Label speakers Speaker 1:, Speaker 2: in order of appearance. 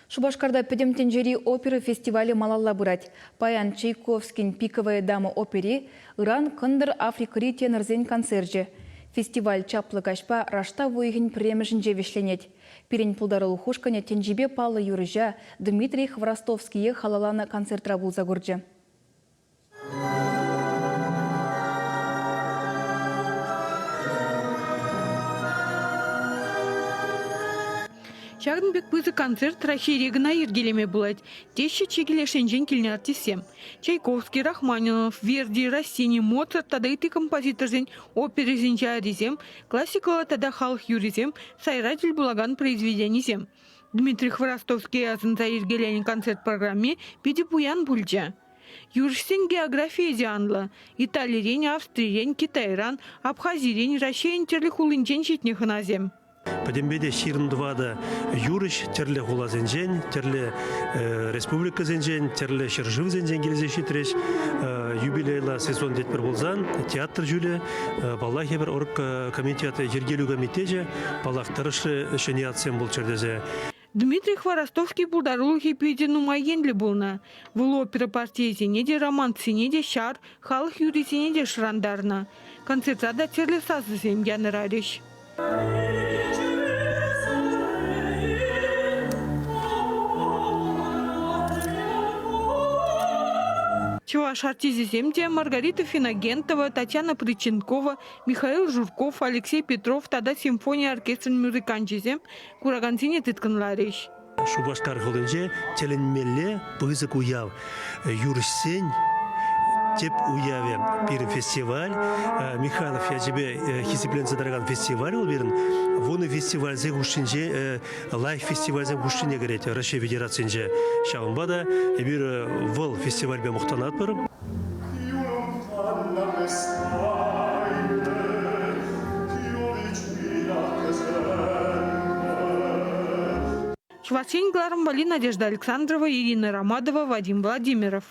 Speaker 1: Шупашкарта Пӗтӗм тӗнчери опера фестивалӗ малалла пырать. Паян Чайковскин «Пиковая дама» опери, ыран Кӑнтӑр Африкӑри тенорсен концерчӗ. Фестиваль чаплӑ каҫпа раштав уйӑхӗн пӗрремӗшӗнче вӗҫленет. Пирӗн пултарулӑх ушкӑнӗ тӗнчипе паллӑ юрӑҫа Дмитрий Хворостовские халалланӑ концертра пулса курчӗ.
Speaker 2: Ҫакӑн пек пысӑк концерт Раҫҫейре кӑна йӗркелеме пулать, теҫҫӗ чикӗ леш енчен килнӗ артистсем. Чайковский, Рахманинов, Верди, Россини, Моцарт тата ытти композиторсен оперисенчи арисем, классикӑллӑ тата халӑх юррисем сайра тӗл пулакан произведенисем. Дмитрий Хворостовский асӑнса йӗркеленӗ концерт программи питӗ пуян пулчӗ. Юрӑҫсен географийӗ те анлӑ. Италирен, Австрирен, Китайран, Абхазирен, Раҫҫейӗн тӗрлӗ хулинчен ҫитнӗ хӑнасем.
Speaker 3: Пӗтӗмпе те 24 юрӑҫ тӗрлӗ хуласенчен, тӗрлӗ республикӑсенчен, тӗрлӗ ҫӗршывсенчен килсе ҫитрӗҫ. Юбилейла сезон тетпӗр пулсан театр ҫулӗ, паллах, эпир оргкомитет, йӗркелӳ комитечӗ, паллах, тӑрӑшрӗ ҫӗнӗ ятсем пулччӑр тесе.
Speaker 2: Дмитрий Хворостовский пултарулӑхӗ питӗ нумай енлӗ пулнӑ. Вӑл опера партийӗсене те, романссене те, ҫар, халӑх юррисене те шӑрантарнӑ. Концертра та тӗрлӗ сасӑсем янӑрарӗҫ. Чӑваш артисчӗсем те Маргарита Финогентова, Татьяна Прыченкова, Михаил Журков, Алексей Петров тата симфони оркестрӗн музыканчӗсем куракансене тыткӑнларӗҫ.
Speaker 3: Шупашкар хулинче тӗлӗнмелле пысӑк уяв. Юрӑҫсен тӗп уявӗ пирӗн фестиваль. Михайлов ячӗпе хисепленсе тӑракан фестиваль вӑл пирӗн. Вунӑ фестивальсен хушшинче лайӑх фестивальсем хушшине кӗрет Раҫҫей Федерацийӗнче. Ҫавӑнпа та эпир вӑл фестивальпе мухтанатпӑр.
Speaker 2: Чӑваш Ен кӑларӑм валли Надежда Александрова, Ирина Ромадова, Вадим Владимиров.